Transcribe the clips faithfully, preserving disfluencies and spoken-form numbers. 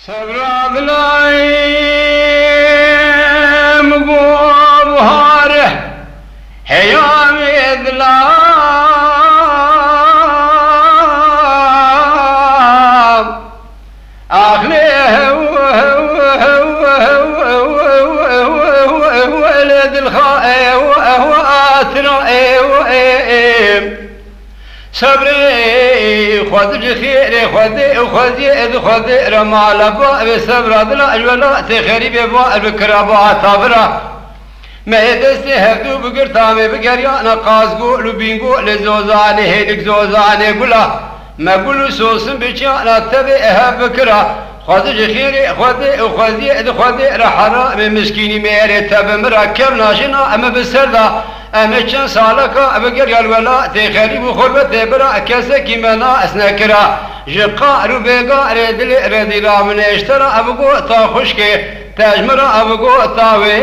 Sebra dilayê min go buhare, heyamê dilam. Axlê hew, hew, hew, hew, hew, hew, hew, lê dilxa ew, ew, atira ew, ê, ê. Sebrê Xwedê ji xêrê Xwedê û Xwediyê di Xwedê re mala ba vê sebra dila ji welatê xerîbê ba bi kirabata vira. Me ê destê hevdû bigirta me bigeriyana Qazgol û Bîngolê Zozanê, hênik Zozanê gula. Me gul û sosin biçiyana tevê hev bikira. Xwedê ji xêrê Xwedê û Xwediyê di Xwedê re heramê miskînî mêrê te bi min re kevna jina em bi ser da. Em ê çend saleka bigeriya li welatê xerîb û xurbetê bira kesekî me nas nekira. Ji qar û bêgarê dilê redîla min ê ji te re bigota xwişkê. Te ji min re bigota wê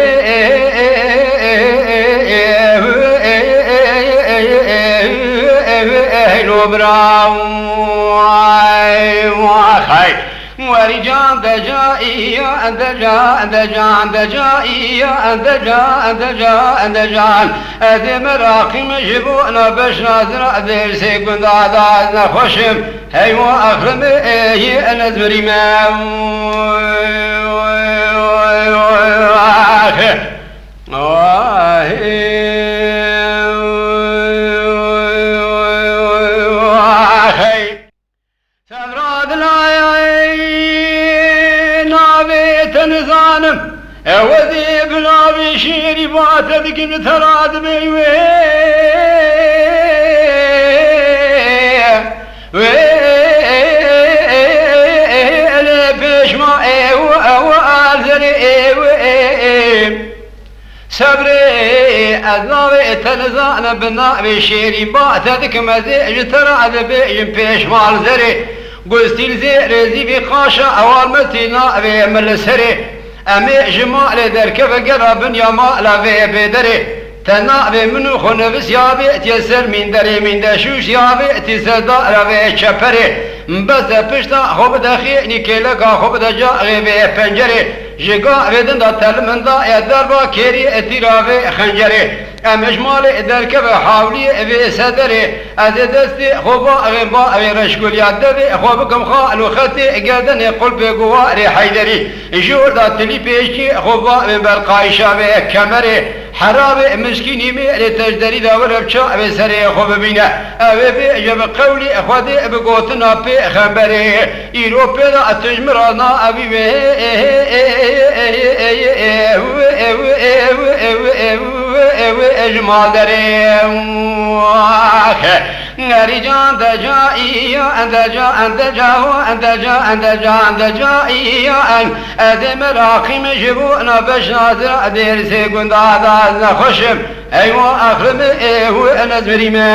lo bira. Xey. Werî can de ca î ya de ca de ca de ca î ya de ca de ca de can. Ez ê meraqî min ji bona beşna zira dersê gunda da ez nexweşim. Heywa axir me ê yê ez mirîme. Axir. Axir. Sevra dilayê navê te nizanim. Ew ez ê bi navê şêrî ba te dikim li te ra dibê wê. Wê lê pêşma ew, ew alzerê ew. Sebrê ez navê te nizanim, bi navê şêrîn ba te dikim, ez ê ji te re dibêjim pêşmal zerê. Gustîl zêrê zîvî qaşa ewal me tî navê min li serê. Em ê ji malê derkeve gera binya mala vê bêderê. Te navê min û xwe nivîsiyabê tiye ser mînderê, mîndeşûşiyabê tî ser dara vê çeperê. Bes de pişta xwe bide xênî kêleka xwe bide caxê vê pencerê. Ji gavê din de te li min daye derba kêrî tîra vê xencerê. Em ji malê derkeve hawliyê vê sederê. Ez ê destê xwe bavê bavê reşkuliya devê xwe bikim xal û xetê gerdenê qulpê guwarê Heyderî. Ji orda tilî pêşkê xwe bavê berqayişa vê kemerê. Herabê miskînî mêrê te ji derî de were bi çavê serê xwe bibîne. Ew ê bêje bi qewlê Xwedê, bi gotina pêxemberê. Îro pê de tu ji min re navî wê ji malderê. Nerî can de ca î ya, de ca, de ca, de ca, de ca, de ca î ya. Ez ê meraqî min ji bona beşna zira dêrsê gunda da ez nexweşim. Eywa axir min ê hu en ez mirîme.